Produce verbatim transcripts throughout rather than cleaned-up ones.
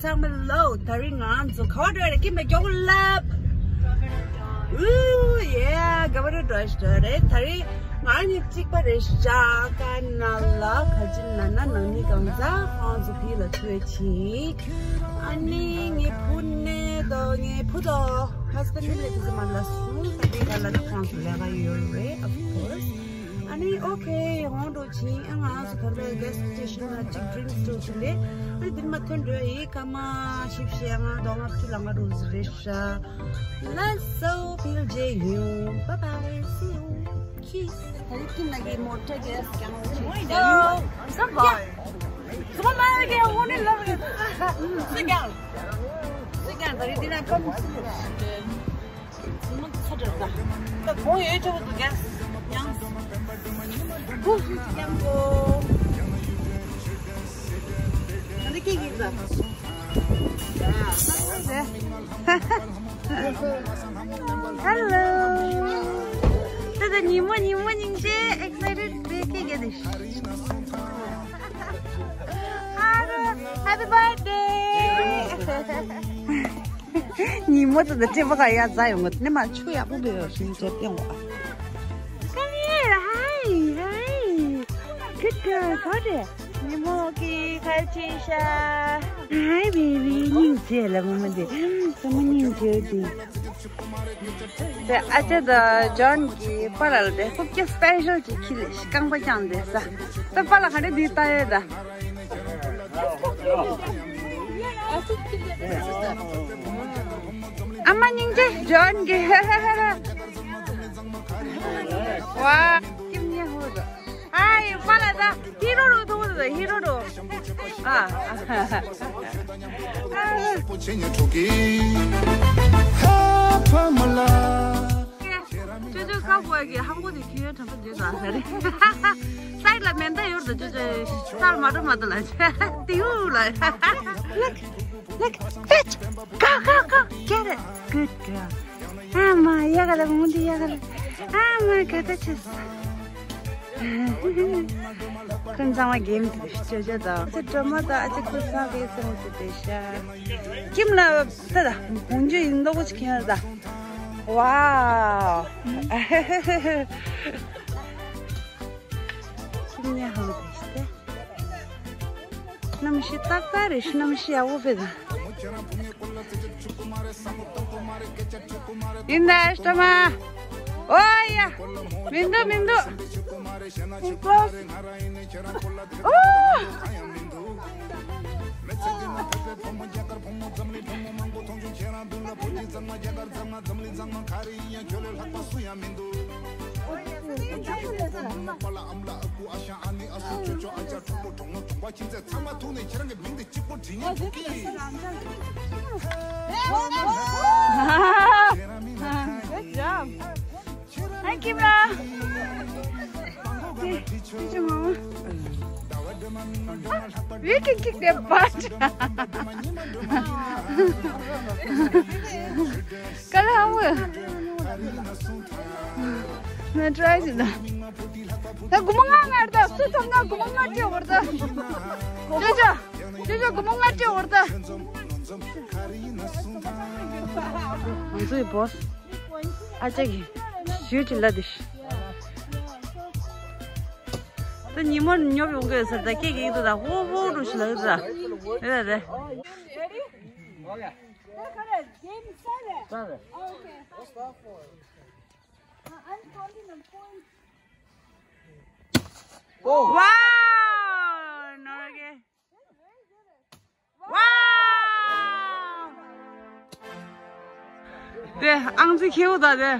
ཚང་མ་ལོ། ད་རིང་ང་ཚོ་ག་པར་འགྲོ་རེད། ཀིམ་ལ་མགྱོགས་ལབ། ཨུ་ཡེ། ག་པར་འགྲོ་ཞིག་འགྲོ་རེད། ད་རིང་ང་གཉིས་གཅིག་པ་རེད་ཤག་ཀ་ན་ལ་ག་ཅི་ན་ན་ནང་མི་གང་ཟག་ཁོང་ཚོ་ཕི་ལ་ཐོས་ཆི། ཨ་ནི་ངའི་བུ་ནས་དོ་ངའི་བུ་དོ་ཧ་སི་བྷེན་ཌི་ནས་དེ་ཚོ་མ་ལ་སུ་ད་དེ་ག་ལ་ན་ཁོང་ཚོ་ལས་ཀ་ཡོད་རེད། Of course. ཨ་ནི་ཨོ་ཁེ་ཡོང་འགྲོ་ཆི། ཨ་ང་ཚོ་ག་རེ་གེ་སི་སི་ཊེ་ཤན་ལ་གཅིག་ཌི་རིང་སི་སྤྲོད་ཆི་ལེ། ཨ་ནི་དེ་ནས་མ་ཐོན་འགྲོ་ཡི་ཀ་མ་ཤིབ་ཤེ་ང་དོ་ང་ཕྱི་ལ་ང་འགྲོ་ཟི་རེད་ཤག Let's so build a you. Bye bye. See you. Cheers. ད་རིང་ཀིམ་ལ་གི་མོ་ཊ་གེ་སི་ཀྱང་ཡོད། ཨོ་ཡ། ཟམ་པ། ཟམ་པ་མ་གེ་ཧོ་ནི་ལ་གེ། སི་ཀྱང་། སི་ཀྱང་ད་རིང་དེ་ན་ཀམ་སི། ཚང་མ་ཚ་དྲགས་ད། ད་གོང་ཡོད་ཆོག་པ་འདུག་ཀྱང་། ཡང་། སྐུ་ཞིག་ཀྱང་གོ། ང་ནི་ཀི་ཀི་ཟ། Hello. ད་ད་ཉི་མ་ཉི་མ་སྙིང་རྗེ། Excited. བེ་ཀི་གེ་དེ། Hello. Happy birthday. ཉིན་མོ་ཚོ་དང་སྤྲད་པ་ག་ཡ་ཛ་ཡོང་གི་ནི་མ་ཆུ་ཡག་པོ་བེ་ཡོ་ཤིང་ཆེ་ཏེ་ཡོང་ག Come here. Hi. Hi. Good girl. ག་རེ། ཉིན་མོ་གི་ཁ་ཆེ་ཤ། Hi baby. སྙིང་རྗེ་ལ་མོ་མོ་དེ། ས་མོ་སྙིང་རྗེ་དེ། དེ་ཨ་ཅེ་དང་ཇོན་གྱི་པཱ་ལགས་དེ་ཁོ་སྐྱེ་སི་པེ་ཤལ་གྱི་ཁྱི་ལས་རྐང་པ་བརྐྱངས་དེ་ས། དེ་པཱ་ལགས་ག་འདྲ་འདི་ལྟ་ཡས་ད། ཨ་མ་སྙིང་རྗེ་ཇོན་གྱི། ཝ། ཀིམ་ཉེ་ཧོ་ད། ཨའི་པཱ་ལགས་ད་ཧི་རོ་རོ་ཐོག་ད་ཧི་རོ་རོ། ཨ། ཅོ་ཅོ་ཁ་བོ་གི་ཧམ་གོ་དེ་ཁྱོད་དྲན་པ་བརྗེད་ད་ཟེར་རེད། སའིཌ་ལ་མེ་མདའ་ཡོད་ད་ཅོ་ཅོ་སར་མ་འགྲོ་མ་ད་ལ་ཏི་ཡུ་ལ། Look, look, fetch, go, go, go, get it, good girl. ཨ་མ་ཡ་ག་ལ་མུ་འདི་ཡ་ག་ལ། ཨ་མ་ག་ད་ཆེ། ཁོང་ཚང་མ་གེམ་ཅོ་ཅོ་དང་ཅི་ཌྲ་མ་དང་ཨ་ཅེ་ཁོ་ཚང་གི་སེམས་སུ་བསྡད་ཤག་ཀིམ་ལ་ད་ད་བོང་ཅུ་ཡིན་མདོག་ཅིག་ཁྱེར་ད། ཝའོ། ཀིམ་ཉ་ཧང་དེ་ཤི་ཏེ། གནམ་གཤིས་ཏག་ཏག་རེད་ཤི། གནམ་གཤིས་ཡག་པོ་བེད་ད། ཡིན་ད་ཨེ་སྟོད་མ། ཨོ་ཡ། མི་འདུག་མི་འདུག་ཨོ། Good job. Hi, Kimra. We can kick their butt. Kala hawa. Na try si na. Na guma nga nga da. Su tam na guma nga ti war da. Jojo. Jojo guma nga ti war da. Ang sui boss. ཨ་ཅག་གིས་ཞུས་ཅི་ལ་དེ། ད་ཉི་མ་ཉོབ་ཡོང་གི་ཟེར་ད་སྐད་ཀྱི་ཡིག་ཏུ་ད་ཧོ་ཧོ་འགྲོ་ཞིག་ལ་ཡོད་ད། རེད་རེད། Ready? Okay. Game started. Started. Okay. What's that for? Uh, I'm counting the points. Go! Wow! Norge. ཝའོ། དེ་ཨང་རྩིས་ཁེའུ་ད་དེ།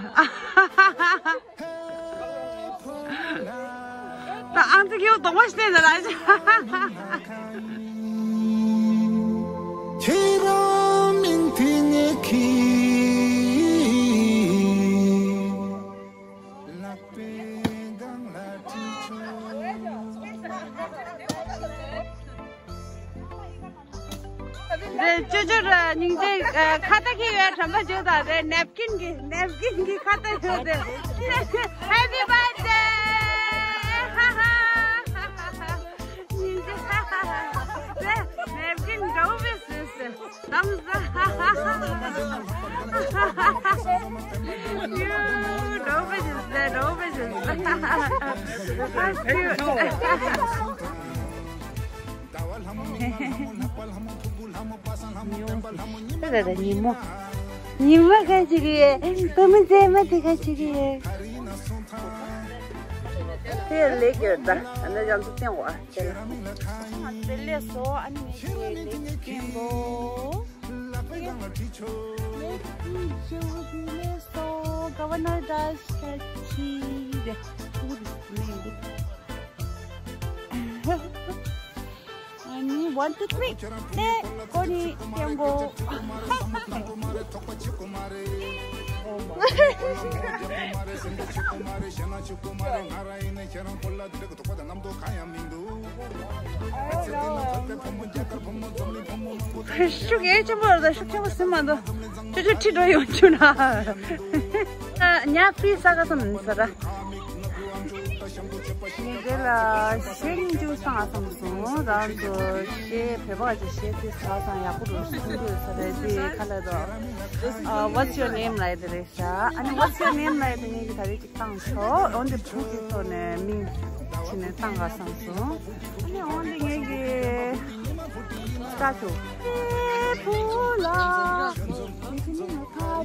ད་ཨང་རྩིས་ཁེའུ་གདོང་པ་ཞིག་བསྟན་ད་ལ། ཁྱེད་རང་མིང་དེ་ངས་ཁྱེད། རེད། ཅོ་ཅོ་ར་སྙིང་རྗེ། ཁ་བཏགས་ཁྱེར་ཡོད་དྲན་པ་བརྗེད་ད། རེད། ནེབ་ཀིན་གྱི་ནེབ་ཀིན་གྱི་ཁ་བཏགས་ཡོད་དེ། Happy birthday. སྙིང་རྗེ། རེད། ནེབ་ཀིན་འདྲ་བོ་བེ་སོས་སོས། Thumbs up. You, don't be just there, don't be just there. That's cute. ད་ད་ད་ཉིན་མོ། ཉིན་མོ་ག་ཅིག་ཡོད། བུ་མོ་མཛེས་མ་དེ་ག་ཅིག་ཡོད། དེ་ལེགས་ཡོད་ད། ཨ་ནི་རང་ཚོ་བསྟན་འོ་ཨ་དེ་ལ། དེ་ལས་སོ་ཨ་ནི་ངས་ཀྱི་ལེགས་ཀྱི་འགོ། ལེགས་ཀྱི་ལེགས་སོ། Governor Das Kachi. Who is this name? ཨ་ནི་one, two, three. ནས་ཀོ་ནི་ཏེང་གོ། ཤུགས་ཡེ་ཆེན་པོ་རེད་ད། ཤུགས་ཆེན་པོ་ཟིན་མ་འདུག་ཅོ་ཅོ་ཁྲིད་འགྲོ་ཡོང་ཆུ་ན། ཉ་ཕི་ས་ག་སམ་ས་ར། ངས་དེ་ལ་གཞས་སྙིང་རྗེ་བསང་བསམ་སོང་། རང་ཚོ་གཞས་བོད་པ་གི་གཞས་དེ་ས་སང་ཡག་པོ་འདུག་གསུང་གི་ས་རེད་དེ་ག་ལ་དོ། What's your name? ལབ་དེ་རེད་ཤག་ཨ་ནི་What's your name? ལབ་དེ་ངས་ཀྱི་ད་རེས་ཅིག་བཏང་ཆོག་འོན་ཏེ་བུ་གི་ཐོག་ནས་མིང་བྱས་ནས་བཏང་ག་བསམ་སོང་། ཨ་ནི་འོན་ཏེ་ངས་ཀྱི་ས་ཆུ་བུ་ལ་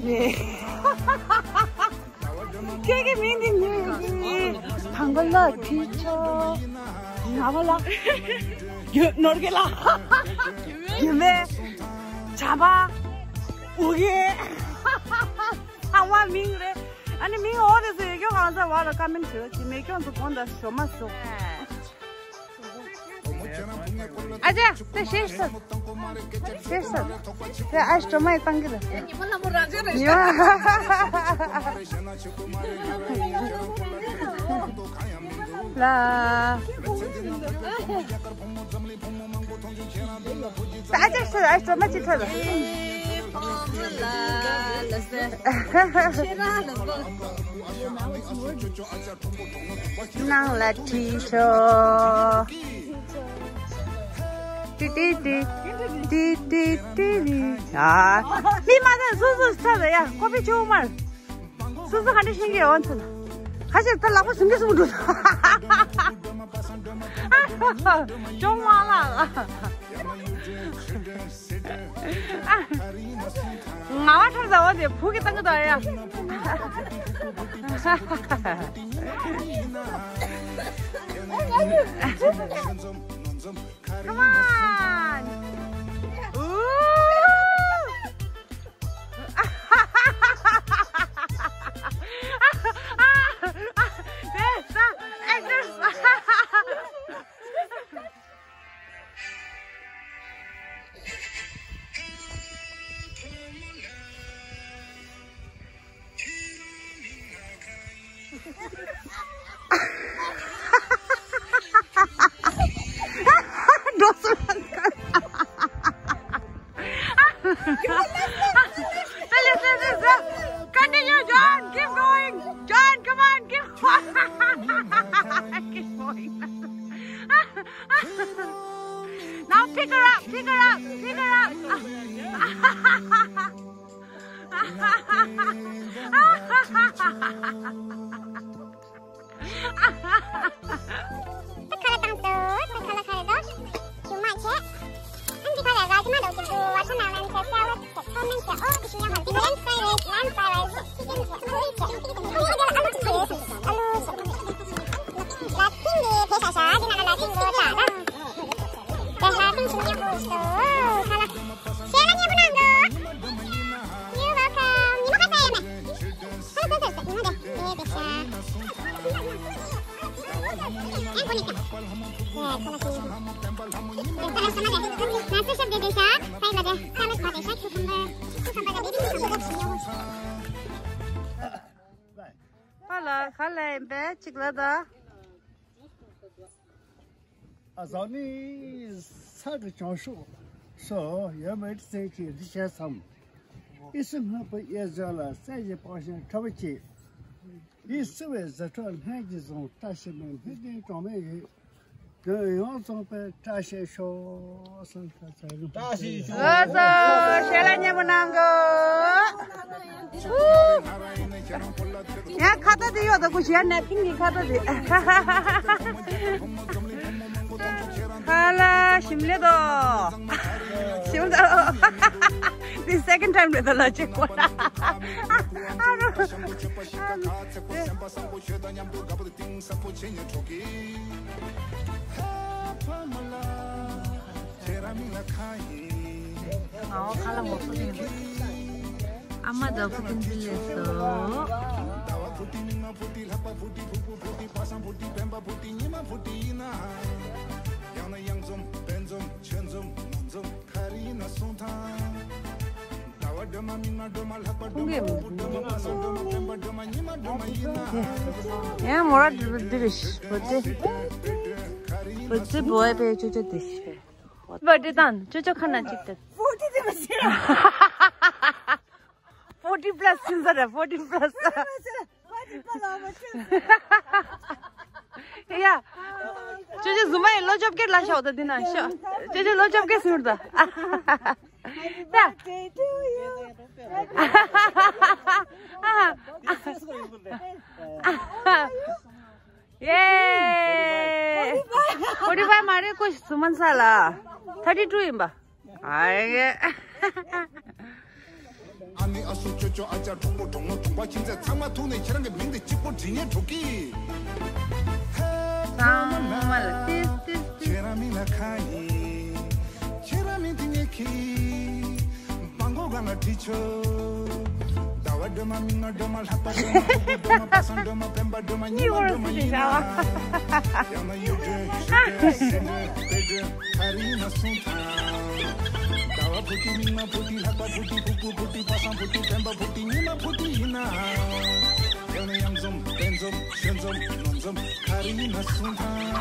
རེད། ཁྱེད་ཀྱི་མིང་འདི་ནི་དང་པོ་ལ་ཁྲི་ཆོ། ང་བ་ལ་ཡོད་ནོར་གི་ལ་ཡོད་མེད་བྱ་བ་འུ་གེ་ཚང་མ་མིང་རེད། ཨ་ནི་མིང་འོ་རེད་ཟེར་ཡོད་ཀྱང་ང་ཚ་བ་ལ་ཀ་མེན་བྱོས་ཀྱི་མེད་ཀྱང་དུ་གོང་དུ་ཞོ་མ་སོ། ཨ་ཅག་དེ་ཤེས་སོ། ཤེས་སོ། དེ་ཨ་ཞོ་མ་ཡི་བཏང་གི་རེད། ཉི་མ་ལ། ཨ་ཅག་ཤོ་ཨ་ཞོ་མ་ཅི་ཐོ་རེད། ནང་ལ་ཁྲིད་ཤོག་ཏི་ཏི་ཏི། ཏི་ཏི་ཏི། ཨ། མི་མ་ད་སུ་སུ་ས་ད་ཡ་ཀོ་པི་ཆུ་མར། སུ་སུ་ག་འདྲ་ཤེས་ཀྱི་ཡོད་ཚུལ། ཁ་ཤས་ད་ལག་པ་ཟུང་གི་ཟུང་འགྲོ། ཅོང་མ་ལ། ང་བ་ཁྲོམ་ཟ་བ་དེ་བུ་གི་བཏང་གི་དང་ཡ། Come on! Ooh! This, uh, actors. འགྲོ་སོང་། Continue, John. Keep going. John, come on, keep going. Keep going. Now pick her up, pick her up, pick her up. ཁ་ལག་བཏང་སོང་། ཁ་ལག་ཁ་ལག་དང་། ཞུ་མ་བྱས། ཨ་ནི་ཁ་ལག་ར་ཇི་མ་དང་ཀུ་ཀུ་ཝ་ཊར་མེ་ལོན་བྱས། སེ་ལ་ཌི་བྱས། ཁོ་མན་བྱས། ཨོ་ཀི་ཞུ་ཡང་ཧ་ལམ་ལེམ་ཕ་རའི་རའིས། ལེམ་ཕ་རའི་རའིས། ཅི་ཀེན་བྱས། ཨ་ལུ་བྱས། ཨ་ལུ་བྱས། ལ་ཐིང་གི་དེ་ཤ་ཤ་དེ་ན་ལ་ལ་ཐིང་གི་ད་ད། དེ་ལ་ཐིང་ཞུ་ཡང་ཧུ་ཤོ་ཁ་ལག་ཤེས་ལ་ཉེ་པོ་ནང་གི། You're welcome. ཉི་མ་ཁ་ས་ཡོད་མེད། ཧ་ལ་ས་ས་ཉི་མ་དེ་ཨེ་དེ་ཤ། ཨེ་ཁོ་ནི་ཀ། ཨེ་ཁོ་ལ་ཤེས། ཨེ་ཁོ་ལ་ཤེས་མ་དེ། ང་ཚོ་ཤབ་དེ་དེ་ཤ། ས་ཡི་ལ་དེ་ཁ་ལ་ཁ་དེ་ཤ་ཁྱུ་ཁམ་པ། ཁྱུ་ཁམ་པ་དེ་དེ་ཁྱུ་ཁམ་པ་དེ་ཡོད། ཧ་ལ་ཁ་ལ་ཡིན་པས་གཅིག་ལ་ད། ཨ་ཟོ་ནི་ས་གི་བྱང་ཕྱོགས་སུ་ཡོད་མེད་བཙན་གྱིས་འདི་བྱས་སམ། ཨི་སི་སྔགས་པའི་གཡས་ཟོན་ལ་བཙན་གྱིས་སྤངས་ཤིང་ཁྲོ་བོ་སྐྱེས། ཡིད་བསིལ་བའི་གཟི་ཁྲོ་སྨན་གྱིས་བཟུང་། བཀྲ་ཤིས་པའི་སྨན་ལྡན་གྲོགས་མེད་ཡོད། དོན་ཡོངས་རྫོགས་པའི་བཀྲ་ཤིས་ཤོག་གསུངས། ད་ཚར་རིང་བཀྲ་ཤིས་ཤོག་ལགས་སོ། ཞལ་ལག་མཉེས་པོ་གནང་གོ། ཡང་ཁ་ཏ་དེ་ཡོད་ད་ཁུ་ཞལ་ནས་ཕིང་གི་ཁ་ཏ་དེ། ཁ་ལ་ཞིམ་ལེ་དོ། ཞིམ་དོ། འདི་second time་རེད་ད་ལ་ཅིག་གོ། ཨ་རོ། ཨའོ་ཁ་ལ་མོ་ཕུ་ཏིང་། ཨ་མ་ད་ཕུ་ཏིང་འདི་ལས་སོ། ཡང་མོ་ར་འདི་རེད་ཤི། བོ་ཏི། བོ་ཏི་བོའི་པའི་ཅོ་ཅོ་དེ་ཤི། བོ་ཏི་དང་ཅོ་ཅོ་ཁ་ན་གཅིག་དེ། བོ་ཏི་དེ་མ་ཤི། forty plus ཟེར་ར། forty plus། ཡ། ཅོ་ཅོ་གཟུ་མ་ཡི་ལོ་བཅོ་བརྒྱད་ལ་ཤོག་ད་འདི་ན་ཤོག་ཅོ་ཅོ་ལོ་བཅོ་བརྒྱད་ཟེར་ད། ད། ཡེ། forty five མ་རེད་ཀོ། གཟུ་མ་ས་ལ་thirty two ཡིན་པ། ཨ་ཡེ། ཨ་ནི་ཨ་སུ་ཅོ་ཅོ་ཨ་ཅག་གྲོགས་པོ་གྲོགས་མོ་གྲོགས་པ་ཁྱིམ་མཚེས་ཚང་མ་ཐུག་ནས་ཁྱེད་རང་གི་མིང་དེ་གཅིག་པོ་བྲིས་ཉན་འགྲོ་གི། ཚང་མ་ལ་ཏིས་ཏིས་ཏིས། ཁྱེད་རང་མིང་ལ་ཁ་ཡིན། ཁྱེད་རང་མིང་དེ་ངས་གི། སྤང་གོ་གང་ལ་བྲིས་ཆོག་ཟླ་བ་སྒྲོལ་མ། མིག་དམར་སྒྲོལ་མ། ལྷག་པ་སྒྲོལ་མ། ཕུར་བུ་སྒྲོལ་མ། པ་སངས་སྒྲོལ་མ། སྤེན་པ་སྒྲོལ་མ། ཉི་མ་སྒྲོལ་མ་ཡིན་ན། ཡང་ན་གཡུ་སྒྲོན། གཞུ་སྒྲོན། སེ་སྒྲོན། སྤེ་སྒྲོན། ག་རེ་ཡིན་ན་གསུངས་དང་། ཟླ་བ་བུ་ཏི། མིག་དམར་བུ་ཏི། ལྷག་པ་བུ་ཏི། ཕུར་བུ་བུ་ཏི། པ་སངས་བུ་ཏི། སྤེན་པ་བུ་ཏི། ཉི་མ་བུ་ཏི་ཡིན་ན། ཡང་ན་གཡང་འཛོམས། དཔལ་འཛོམས། ཆོས་འཛོམས། ནོར་འཛོམས། ག་རེ་ཡིན་ན་གསུངས་དང་།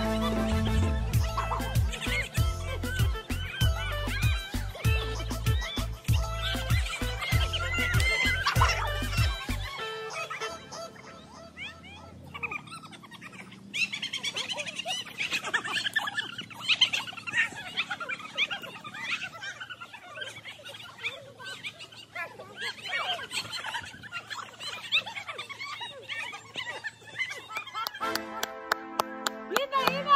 ཡིན་ན་ཡིན་ན།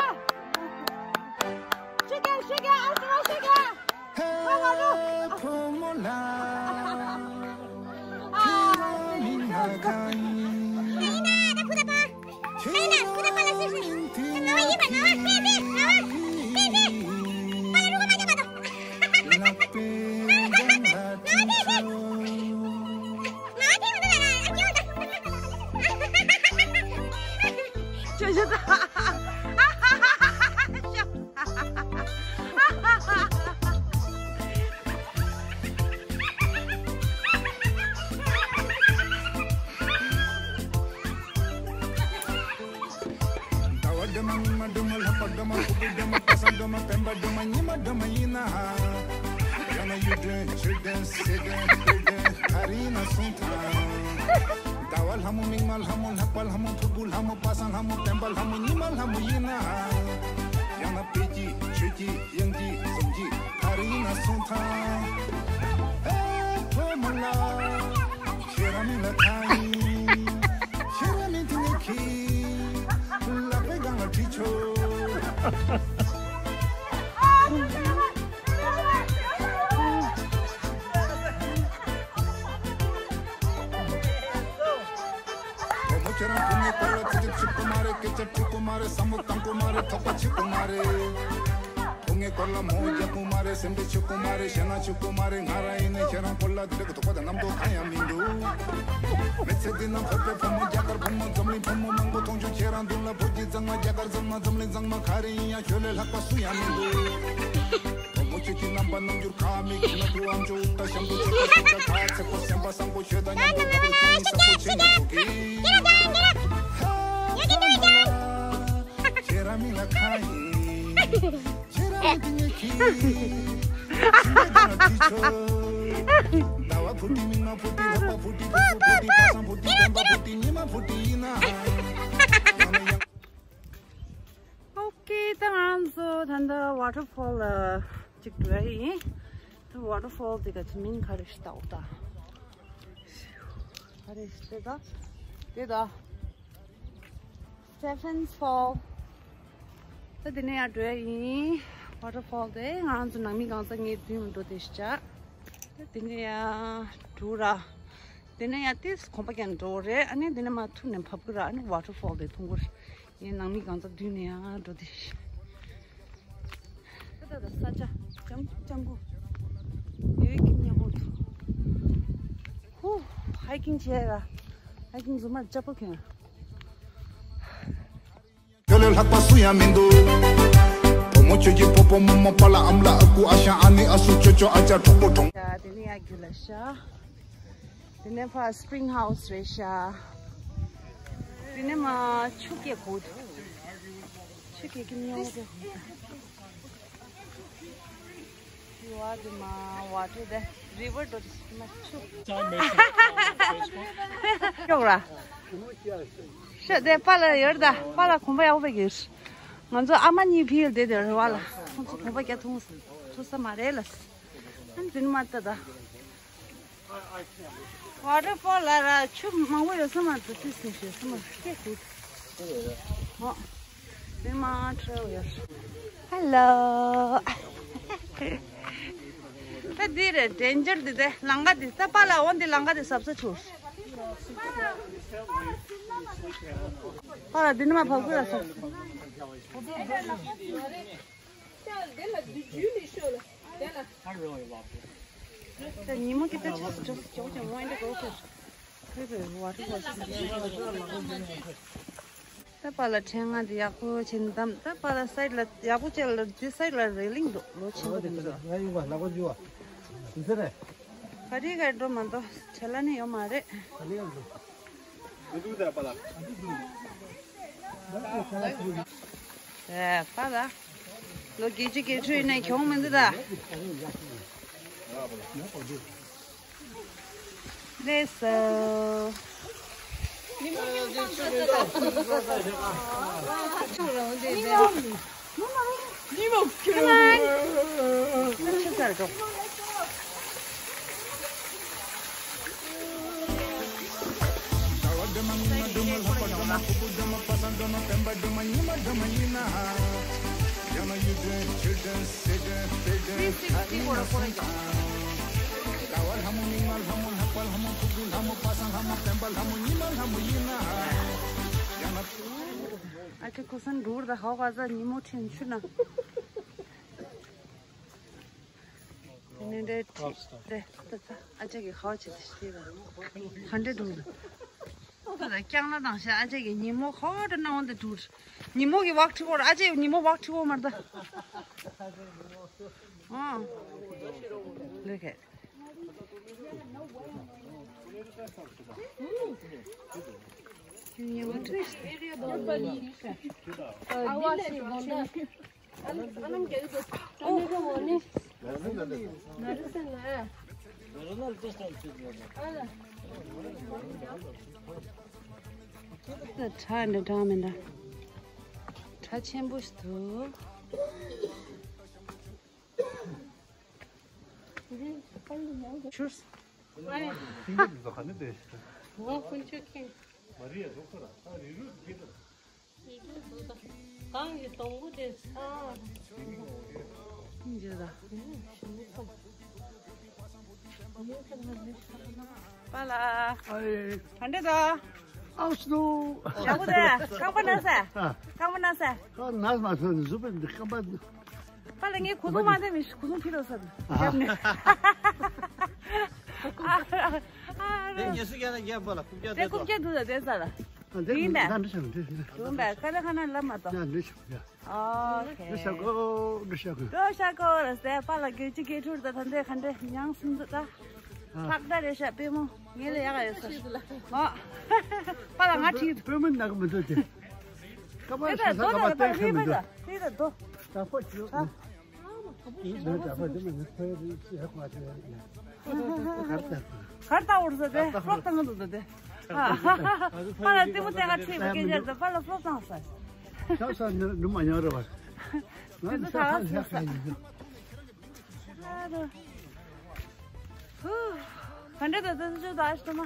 ཤི་ག་ཤི་ག་ཨ་ཤི་ཨ་ཤི་ག་ཧེ་ཕོ་མོ་ལ། ཨ། ཁྱེད་རང་མིང་ང་གང་ཡིན། ཡིན་ན་ད་ཁུ་ད་པ། ཡིན་ན་ཁུ་ད་པ་ལ་ཤི་ཤི། ད་ང་བ་ཡིན་པ་ང་བ་ཕེ་ཕེ་ང་བ་ཕེ་ཕེ། པ་ལ་རུ་ག་མ་རྒྱབ་པ་དང་། ང་བ་ཕེ་ཕེ། ཅོ་ཅོ་ད། ཟླ་བ་སྒྲོལ་མ། མིག་དམར་སྒྲོལ་མ། ལྷག་པ་སྒྲོལ་མ། ཕུར་བུ་སྒྲོལ་མ། པ་སངས་སྒྲོལ་མ། སྤེན་པ་སྒྲོལ་མ། ཉི་མ་སྒྲོལ་མ་ཡིན་ན། ཡང་ན་གཡུ་སྒྲོན། གཞུ་སྒྲོན། སེ་སྒྲོན། སྤེ་སྒྲོན། ག་རེ་ཡིན་ན་གསུངས་དང་། ཟླ་བ་ལྷ་མོ། མིག་དམར་ལྷ་མོ། ལྷག་པ་ལྷ་མོ། ཕུར་བུ་ལྷ་མོ། པ་སངས་ལྷ་མོ། སྤེན་པ་ལྷ་མོ། ཉི་མ་ལྷ་མོ་ཡིན་ན། ཡང་ན་དཔལ་སྐྱིད། ཆོས་སྐྱིད། གཡང་སྐྱིད། འཛོམས་སྐྱིད། ག་རེ་ཡིན་ན་གསུངས་དང་། ཨེ་ཕོ་མོ་ལ། ཁྱེད་རང་མིང་ལ་ཁ་ཡིན། ཁྱེད་རང་མིང་དེ་ངས་གི། ལག་པའི་སྒང་ལ་བྲིས་ཆོག་བུ་མོ་ཁྱེད་རང་བུ་ངའི་སྐོར་ལ་ཚིག་གཅིག་ཆིག་པོ་མ་རེད། སྐད་ཆ་འཁྲུག་པོ་མ་རེད། བསམ་བློ་གཏང་པོ་མ་རེད། དོགས་པ་ཆིག་པོ་མ་རེད། བུ་ངའི་སྐོར་ལ་མོ་རྒྱག་པོ་མ་རེད། སེམས་ཁྲལ་ཆིག་པོ་མ་རེད། ཞེད་སྣང་ཆིག་པོ་མ་རེད། ང་རང་ཡིན་ནའི་ཁྱེད་རང་སྐོར་ལ་དེ་འདྲ་གི་དོགས་པ་དང་རྣམ་རྟོག་གང་ཡང་མི་འདུག་མི་ཚེ་འདི་ན་བོད་པའི་བུ་མོ། རྒྱ་གར་བུ་མོ། འཛམ་གླིང་བུ་མོ་མང་པོ་མཐོང་བྱུང་། ཁྱེད་རང་མདུན་ལ་བོད་ཀྱི་གཙང་མ། རྒྱ་གར་གཙང་མ། འཛམ་གླིང་གཙང་མ། ག་རེ་ཡིན་ཡང་ཁྱོད་ལས་ལྷག་པ་སུ་ཡང་མི་འདུག་བུ་མོ་ཁྱོད་ཀྱི་རྣམ་པ་རྣམ་འགྱུར། ཁ་མིག་ཁྱོད་ལ་བུ་ཨམ་ཅོག་ཨུ་ཏ་ཤམ་བུ་ཆུ་ཁ་ཤུ་ཁ་ཁ་ཚེ་ཁོ་སེམས་པ་བཟང་པོ། ཁྱོད་དང་མཉམ་དུ་བབ་རུ་ཁྱིམ་མི་བཟང་པོ་བྱེད་ཉན་ཐུབ་ཀྱི། ཁྱེད་རང་མིང་ལ་ཁ་ཡིན། ཁྱེད་རང་མིང་དེ་ངས་གི། ཁྱིམ་པའི་སྒང་ལ་བྲིས་ཆོག་ཟླ་བ་བུ་ཏི། མིག་དམར་བུ་ཏི། ལྷག་པ་བུ་ཏི། ཕུར་བུ་བུ་ཏི། པ་སངས་བུ་ཏི། སྤེན་པ་བུ་ཏི། ཉི་མ་བུ་ཏི་ཡིན་ན། ཨོ་ཀེ། ད་ང་ཚོ་ད་ལྟ་ཝ་ཊར་ཕོལ་ལ་ཅིག་འགྲོ་ཡ་ཡིན། ད་ཝ་ཊར་ཕོལ་དེ་ག་ཚོད་མིན་ག་རེ་ཞིག་ལྟ་འོ་ད། ག་རེ་ཞིག་དེ་ད་དེ་ད། Stephen's Fall། ད་དེ་ནས་ཡར་འགྲོ་ཡ་ཡིན། ཝ་ཊར་ཕོལ་དེ་ང་ཚོ་ནང་མི་གང་ས་ངའི་མདུན་འགྲོ་དེ་ཞིག་བྱ། ད་དེ་ནས་ཡར་འགྲོ་ར། དེ་ནས་ཡར་ཏིས་གོམ་པ་རྒྱག་འགྲོ་རེད། ཨ་ནི་དེ་ནས་མར་ཐུག་ནས་བབས་གི་ར། ཨ་ནི་ཝ་ཊར་ཕོལ་དེ་མཐོང་གི་ར། ངའི་ནང་མི་གང་ས་མདུན་ནས་ཡར་འགྲོ་དེ་ཞིག་ད་ད་ད་ས་ཆ་ལྕང་ལྕང་གུ། ཡོད་ཀྱི་མཉམ་པོ་འདུག་ཧུ། ཧའི་ཀིང་བྱས་ར། ཧའི་ཀིང་བཟོ་མར་ལྕགས་པོ་གྱོན། ཁྱོད་ལས་ལྷག་པ་སུ་ཡང་མི་འདུག་བུ་མོ་ཁྱོད་ཀྱི་པོ་པོ་མོ་མོ་པ་ལ་ཨམ་ལ་ཨ་ཁུ་ཨ་ཞང་ཨ་ནེ་ཨ་སུ་ཅོ་ཅོ་ཨ་ཅག་གྲོགས་པོ་གྲོང་། ཡ་དེ་ནས་ཡར་རྒྱུག་ལ་ཤ། དེ་ནས་ཕར་སི་པི་རིང་ཧའུ་སི་རེད་ཤག་དེ་ནས་མར་ཆུ་སྐྱེས་གོ་འདུག་ཆུ་སྐྱེས་ཀྱི་མཉམ་པོ་དེ་གོ་འདུག་ཡུ་ཨར་དེ་མར་ཝ་ཊར་དེ་རི་ཝར་འགྲོ་དེ་མར་ཆུ། ཡོག་ར། ཤ་དེ་པཱ་ལགས་ཡོད་ད། པཱ་ལགས་གོམ་པ་ཡག་པོ་ཡོད། ང་ཚོ་ཨ་མ་གཉིས་ཕི་ཡོད་དེ་དེ་རེད་བ་ལ། ཁོང་ཚོ་གོམ་པ་རྒྱག་ཐུབ་ཐུབ་ས་མ་རེད་ལ། ཨ་ནི་དེ་ནས་མར་ལྟ་ད། ཝ་ཊར་ཕོལ་ལ་ར་ཆུ་མང་པོ་ཡོད་ས་མ་རེད། ཏོག་ཙམ་ཡོད་ས་མ་རེད། སྐད་ཤུགས། ཨོ། དེ་མ་ཁྲོ་ཡོད། ཧེ་ལོ། ད་འདི་རེད་ཌེན་ཇར་འདི་དེ་ལམ་ཁ་འདི། ད་པཱ་ལགས་འོ་འདི་ལམ་ཁ་འདི་གཟབ་གཟབ་བྱོས། པཱ་ལགས་འདི་ནས་མར་བབས་དགོས་ལ་སོ། ད་ཉིན་མོ་གི་ད་ཅིག་ཅིག་ཅོག་ཅོག་ངོ་འདྲ་གོ་ཁེར། ཁོས་ཁོས་ཝ་ཊར་ཕོལ་ཅིག་ད་པཱ་ལགས་ཕྲེང་ང་འདི་ཡག་པོ་བྱེད་ནི་དམ། ད་པཱ་ལགས་སའིཌ་ལ་ཡག་པོ་བྱས་ལ་འདི་སའིཌ་ལ་རེ་ལིང་འདུག་ལོ་ཆེན་པོ་འདུག་ང་ཡིན་པ་ལག་པ་འཇུ་བ། འདི་ཚེ་རེད། ག་རེ་ག་རེ་འགྲོ་མ་གཏོགས་བྱ་ལ་ནི་ཡོད་མ་རེད། ག་ལེ་ཡང་འགྲོ། ཨེ་པཱ་ལགས། ལོ་བརྒྱད་ཅུ་གྱ་དྲུག་ནས་གྱོང་མི་འདུག་ད། ལེས་སོ། ཉི་མ་ཁྱོད། ཆུ་ཚར་འགྲོ། ཨ་ཁུ་ཁུ་སང་འགྲོ་ར་ཧའོ་ག་ས་ཉི་མོ་ཁྲིན་ཆུ་ན། དེ་ནས་འདྲེ་ཁྲིད་དེ་ད་ད་ཨ་ཅག་གི་ཧའོ་བྱེད་དེ་ཤི་ར། ཧ་འདྲེ་འགྲོ་ར། ད་ད་ཀྱང་ན་དང་ཤ་ཨ་ཅག་གི་ཉི་མོ་ཧའོ་འདྲ་ན་འོན་ཏེ་འགྲོ་ར། ཉི་མོ་གི་ཝག་ཁྲི་ཧོ་ར། ཨ་ཅག་གི་ཉི་མོ་ཝག་ཁྲི་ཧོ་མར་ད། ཨ། ལེ་ཁེ། ཉི་མོ་ཁྲི། ཁྲ་འདྲ་གྲང་མི་འདྲ། ཁྲ་ཆེན་པོ་ཞིག་འདུག་ཆུར། ཨོ་ཀུན་སྤྱོད་མཁན། གང་གི་དོང་བུ་དེ་ས། ཨིན་ཇི་ད། པཱ་ལགས། ཨའི། ག་འདྲ་འདུག་ཨའུ་སུ། ཡག་པོ་འདུག་རྐང་པ་ན་ས། ཨ། རྐང་པ་ན་ས། ཨ། ན་ས་མ་ས་ཟུག་པའི་འདི་རྐང་པ། པཱ་ལགས་ངས་གོས་ཐུང་མ་འདེམས་མི་གོས་ཐུང་ཁྱེར་རོགས་ཟེར། ཨ། རྒྱབ་ནས། ཨ། ཨ། དེ་ངལ་གསོ་རྒྱག་ན་རྒྱག་པ་ལ་རྐུབ་བཀྱག་དེ་རྐུབ་བཀྱག་འདུག་ད་དེ་ས་ལ། ཨ། འདི་ཡིན་པས། ད་འདི་བྱ་འདི་བྱ། འདུག་པས། ཁ་ལ་ཁ་ན་ལབ་མ་གཏོགས། ཡ་འདི་བྱ་ཡ། ཨོ་ཁེ། འདི་བྱ་གོ། འདི་བྱ་གོ། འདི་བྱ་གོ་ར་ཟེར། པཱ་ལགས་བརྒྱད་ཅུ་གྱ་དྲུག་ད་ད་འདི་ག་འདྲ་མྱངས་སོང་འདུག་ད། ཨ། ལྷག་ད་རེད་ཤག་པུས་མོ་ངའི་ལས་ཡག་ཡོད་ས། ཨོ། པཱ་ལགས་ང་ཁྲིད། པུས་མོ་ནག་མི་འདུག་དེ། ཀ་པ་ཨེ་ད་ས་རྡོ་ཀ་པ་ད་བསྟན་ཁ་མི་འདུག་ཧི་ད་རྡོ། ད་ཕོ་ཆུ། ཨ། གར་ལྟ་འུར་ཟ་དེ་ཕོག་བཏང་འདུག་ཟ་དེ། ཨ། པཱ་ལགས་ལྟད་མོ་བལྟས་ང་ཁྲིད་པའི་སྐད་ཆ་ཟ། པཱ་ལགས་ཕོག་བཏང་ཟ། ཤག་ས་ནི་ནུ་མ་ཉོ་རེ་བ། ང་ཚོ་ད་ལྟ་ཧུ། ག་འདྲ་ད་ད་ད་ད་ཨ་ཤི་ཏོ་མ།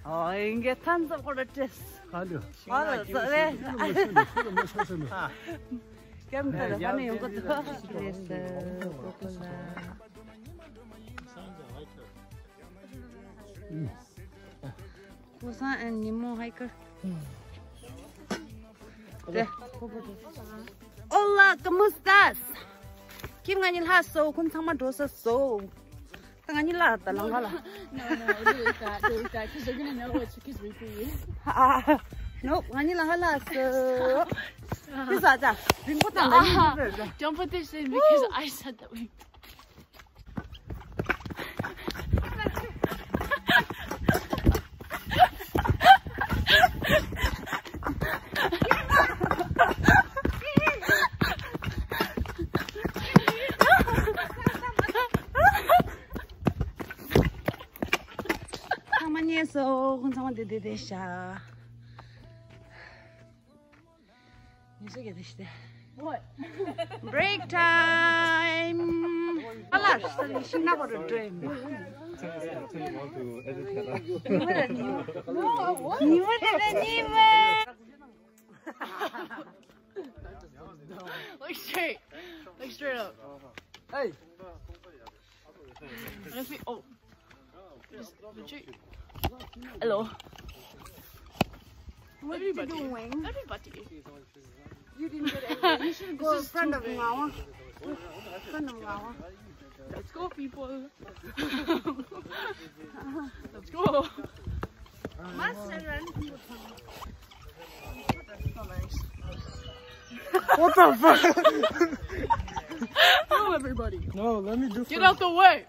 ཨོ་ཡིན་གྱི་ཐན་ཙམ་ཁོ་ར་ཏྲེས། ཧ་ལོ། ཧ་ལོ་ཙ་རེ། ཀྱམ་ད་ད་ཧ་ནི་ཡོང་གི་འདུག་ལེས་ཀོ་ཀོ་ལ། Kosan and Nemo hiker. Hola, ¿cómo estás? ཁྱེད་ང་གཉིས་ལྷག་སོ། ཁོང་ཚང་མ་འགྲོ་ས་སོ། ད་ང་གཉིས་ལྷག་ད་ལང་ལ། No, no, don't do that, don't do that, 'cause they're gonna know what took his repeat. No, ང་གཉིས་ལང་ལ་སོ། དེ་ཟ་ད། རིང་པོ་དང་ལ་ཡིན་འདུག Don't put this in because I said that we ཚང་མ་ཉལ་སོང་། ཁོང་ཚང་མ་བསྡད་བསྡད་བསྡད་ཤག་ཉི་ཤུ་གི་དེ་ཤི་དེ། What? Break time. ཨ་ལ་ཤི་ནག་པོ་རུ་འགྲོ་ཡིན་པ། ཉི་མ་རེ་ཉི་མ། ཉི་མ་རེ་ཉི་མ། Look straight. Look straight up. Hey. Let me see. Oh. Just legit. Hello. What are you doing? Everybody. You didn't get anything. You should go in front of Ngawa. Front of Ngawa. Let's go, people. Let's go. Master run. What the fuck? Hello, everybody. No, let me do. Get out the way.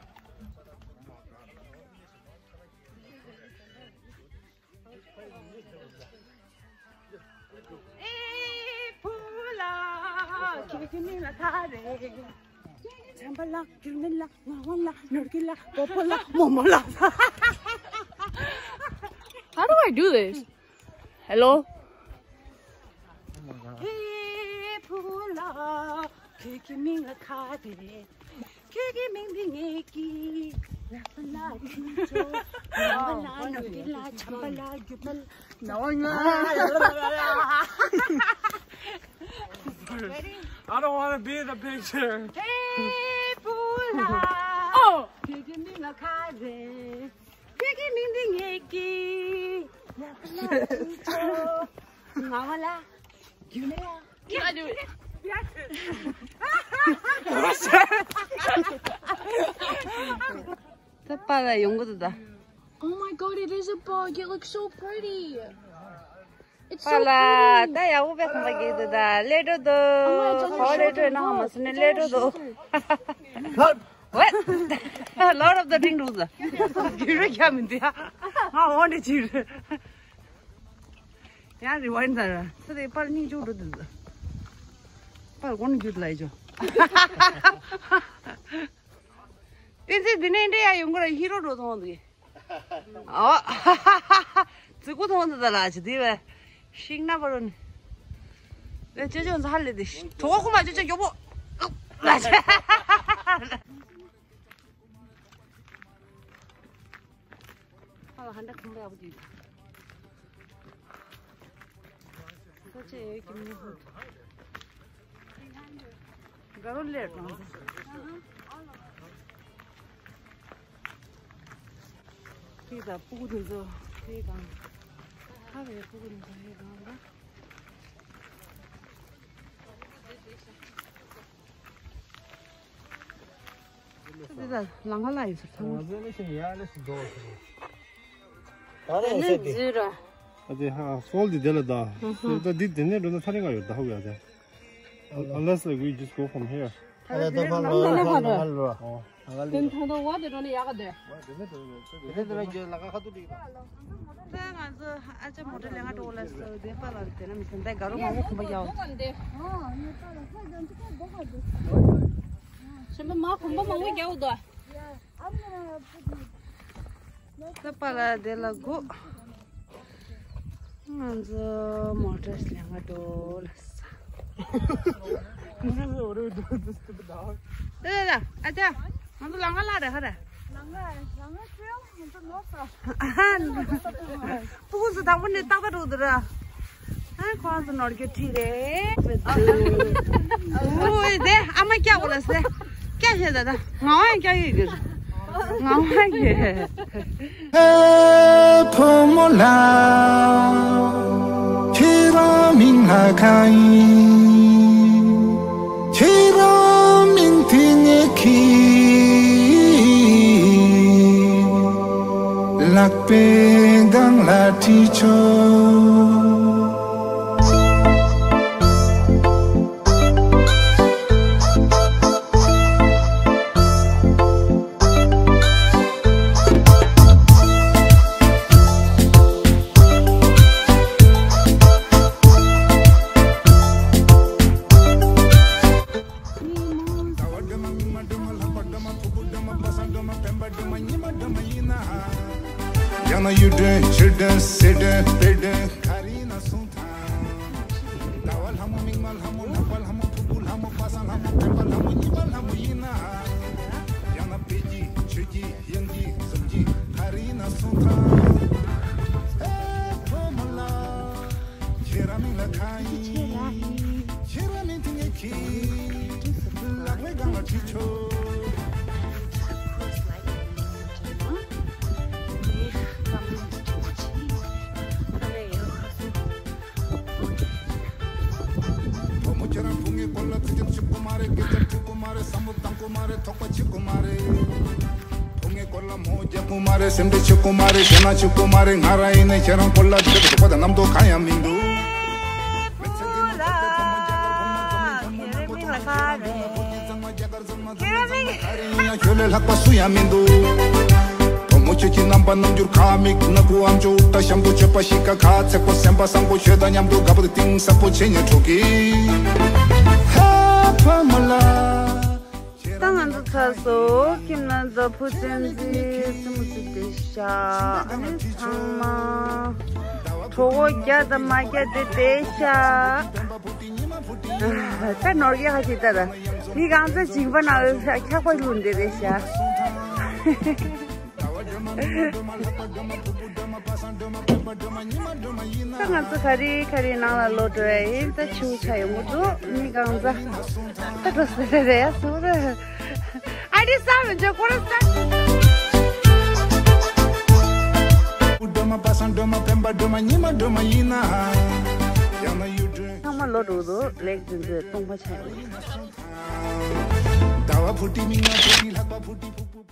ཨེ་ཕུ་ལ། ཁྱེད་ཀྱི་མིང་ལ་ག་རེ། ཆམ་པ་ལགས། རྒྱུ་མེད་ལགས། ང་བ་ལགས། ནོར་གྱི་ལགས། པོ་པོ་ལགས། མོ་མོ་ལགས། How do I do this? Hello? ཨེ་ཕུ་ལ། ཁྱེད་ཀྱི་མིང་ལ་ག་རེ། ཁྱེད་ཀྱི་མིང་འདི་ངེད་ཀྱི་ལག་པ་ལ་ཁྱུ་ཆོ། ལག་པ་ལ་ནོར་གྱི་ལ་ཆམ་པ་ལ་རྒྱུ་མ་ལ། ནོར་ང་། I don't want to be in the picture. ཧེ་ཕུ་ལ། ཨོ། ཁྱེད་ཀྱི་མིང་ལ་ག་རེ། ཁྱེད་ཀྱི་མིང་འདི་ངེད་ཀྱི་ལག་པ་ལ་ཁྱུ་ཆོ། ང་བ་ལ། Can I do it? ད་པཱ་ལགས་ཡོང་གི་འདུག་ད། Oh my god, it is a bug. It looks so pretty. It's so pretty. པཱ་ལགས་ད་ཡག་པོ་དཔེ་ཁོམ་པ་སྐྱེས་འདུག་ད། སླེབས་འགྲོ་འདུག་ཁོ་སླེབས་འགྲོ་ན་ཧ་མ་སོང་ནས་སླེབས་འགྲོ་འདུག What? Lord of the Ring རུ་ཟ། རྒྱུ་རུ་ཁྱམ་མི་འདུག་ང་འོང་ནས་ཅི་རེད། ཡང་rewind ད་ར། ཚེ་དེ་པར་གཉིས་བཅུག་འགྲོ་འདུག་པར་གོང་རྒྱུད་ལ་ཡོད། བསྟན་འཛིན་འདི་ནས་འདྲེ་ཡ་ཡོང་གི་ར་ཧི་རོ་འགྲོ་ཐོང་འདུག་ཨོ། ཙི་གུ་ཐོང་འདུག་ད་ལ་ཅི་དེ་བས། ཤིང་ན་པ་རོ་ནི། ལས་ཅོ་ཅོ་ཧ་ལས་དེ་གྲོགས་ཁོ་མ་ཅོ་ཅོ་མགྱོགས་པོ། ལ་ཅི། ཨ་ལ་ཧན་ད་ཁུམ་པ་ཡག་པོ་དེ། ས་ཆ་ཡོད་ཀྱི་མི་ཧུད། དགའ་རོ་ལེར་དང་། ཁྱེད་ད་སྤུ་གུ་དེ་ཚོ་ཁྱེད་གང་། ཁ་བའི་སྤུ་གུ་དེ་ཚོ་ཁྱེད་གང་ད། འདི་ད་ལང་ཀ་ལ་ཡིན་ཟེར་ཚང་མ། ད་ནི་འཛུལ་ར། ཨ་དེ་ཧ་སོལ་འདི་དེ་ལ་ད། ད་འདི་དེ་ནས་འགྲོ་ན་ཐ་རིང་ང་ཡོད་ད་ཧུ་ཡ་དེ། Unless like we just go from here. ཨ་ད་ད་ཕར་ལོ་ཕར་ལོ་ཕར་ལོ། ཨོ། ཨ་ལ་དེ་ལེ། ཐོང་ཐོང་བ་དེ་འགྲོ་ན་ཡག་ག་དེ། དེ་ནས་དེ་ནས་ལ་ཀ་ཁ་ཐུག་འགྲིག་ད་ང་ཚོ་ཨ་ཅག་མོ་ཊ་ལེན་ག་འགྲོ་ལ་སོ་དེ་པཱ་ལགས་དེ་ན་མི་སེམས་ད་དགའ་རོགས་མང་པོ་ཁོམ་པ་རྒྱག་འོ། ཆེན་པོ་མ་ཁོམ་པ་མང་པོ་རྒྱག་འོ་དོ། ད་པཱ་ལགས་དེ་ལ་སྒུག་ང་ཚོ་མོ་ཊ་ལེན་ག་འགྲོ་ལ་ས། This is already doing this to the dog. ལ་ལ་ལ། ཨ་ཅག་ང་ཚོ་ལམ་ཁ་ལ་རེད་ཧ་རེད། ལམ་ཁ་ལམ་ཁ་ཁྱོད་ང་ཚོ་ལོག་ས། ཨ་ཧ། སྤུ་གུ་ཚོ་དང་པོ་ནས་ཏག་ཏག་འགྲོ་འདུག་ར། ཨ་ཁོ་ཚོ་ནོར་གྱི་ཁྲིད་རེད། ཨོ་དེ་ཨ་མ་སྐྱག་གོ་ལ་སེ། སྐྱག་བཤད་ད་ད། ང་བ་ཡང་སྐྱག་ཡོད་གི་རེད། ང་བ་ཡོད། ཨེ་བུ་མོ་ལགས། ཁྱེད་རང་མིང་ལ་གང་ཡིན། ཁྱེད་རང་མིང་དེ་ངས་གིས། ལག་པའི་སྒང་ལ་བྲིས་ཆོག་ཡང་ན་གཡུ་སྒྲོན་ཆུ་སྒྲོན་སེར་སྒྲོན་སྤེ་སྒྲོན་ག་རེ་ཡིན་ན་གསུངས་དང་། ཟླ་བ་ལྷ་མོ་མིག་དམར་ལྷ་མོ་ནག་པ་ལྷ་མོ་ཕུར་བུ་ལྷ་མོ་པ་སངས་ལྷ་མོ་སྤེན་པ་ལྷ་མོ་གཉིས་པ་ལྷ་མོ་ཡིན་ན། ཡང་ན་བེ་སྐྱིད་ཆོས་སྐྱིད་གཡང་སྐྱིད་འཛོམས་སྐྱིད་ག་རེ་ཡིན་ན་གསུངས་དང་། ཨེ་བུ་མོ་ལགས། ཁྱེད་རང་མིང་ལ་གང་ཡིན། ཁྱེད་རང་མིང་དེ་ངས་གིས། ལག་པའི་སྒང་ལ་བྲིས་ཆོག་བུ་མོ་ཁྱེད་རང་བུ་ངའི་སྐོར་ལ་ཚིག་ཅིག་ཞུ་གི་མ་རེད། སྐད་ཆ་དྲི་གི་མ་རེད། བསམ་བློ་བཏང་གི་མ་རེད། དོགས་པ་བྱེད་གི་མ་རེད། བུ་ངའི་སྐོར་ལ་མོ་རྒྱག་གི་མ་རེད། སེམས་ཁྲལ་བྱེད་གི་མ་རེད། ཞེད་སྣང་བྱེད་གི་མ་རེད། ང་རང་ཡིན་ནའི་ཁྱེད་རང་སྐོར་ལ་འདི་འདྲ་དོགས་པ་དང་རྣམ་རྟོག་གང་ཡང་མི་འདུག་ཁྱེད་རང་མིང་ལ་ག་རེད། ཁྱེད་རང་མིང་། ཁྱོད་ལས་ལྷག་པ་སུ་ཡང་མི་འདུག་བུ་མོ་ཁྱོད་ཀྱི་རྣམ་པ་རྣམ་འགྱུར་ཁ་མིག་སྣ་ཁུག་ཨམ་ཅོག་ད་ཤམ་བུ་སྤྱོད་པ་གཤིས་ཀ་ཁ་ཚེག་པོ་སེམས་པ་བཟང་པོ་ཁྱོད་དང་མཉམ་དུ་དགའ་པོ་དེ་གཏིང་ཟབ་པོ་བྱེད་ཉན་འགྲོ་གི། ཧ་ཕ་མ་ལ། ད་ང་ཚོ་ཚར་སོང་། ཁྱིམ་ནང་མཛའ་བོ་བསྟན་འཛིན་བཙུན་མོ་བཙུན་བསྡད་ཤག་ཨ་ནི་ཚང་མ་གྲོད་ཁོག་རྒྱགས་དང་མ་རྒྱགས་དེ་བསྡད་ཤག་ད་ནོར་གྱི་ཧ་ཅིག་ད་ད་མི་གང་ཚོད་བྱིས་པ་ནང་ལ་འཁྱག་པ་བླུགས་བསྡད་རེད་ཤག་ད་ང་ཚོ་ག་རེ་ག་རེ་ནང་ལ་ལོག་འགྲོ་ཡ་ཡིན། ད་ཆུ་ཆ་ཡོང་གི་འདུག་མི་གང་ཚ་ད་འགྲོ་ཟེར་རེད་ཡ་ཟེར་རེད། ཨ་རི་ས་མི་འཇོག་ཁོ་ར་ས། སྒྲོལ་མ་པ་སངས་སྒྲོལ་མ་སྤེན་པ་སྒྲོལ་མ་ཉི་མ་སྒྲོལ་མ་ཡིན་ན། ཡང་ན་གཡུ་སྒྲོན། ཚང་མ་ལོག་འགྲོ་གི་འདུག་ལེགས་འཛིན་འཛིན་སྟོང་པ་ཆ་ཡོང་། ཟླ་བ་ཕུ་ཏི་མིག་དམར་ཕུ་ཏི་ལྷག་པ་ཕུ་ཏི་ཕུ་ཕུ།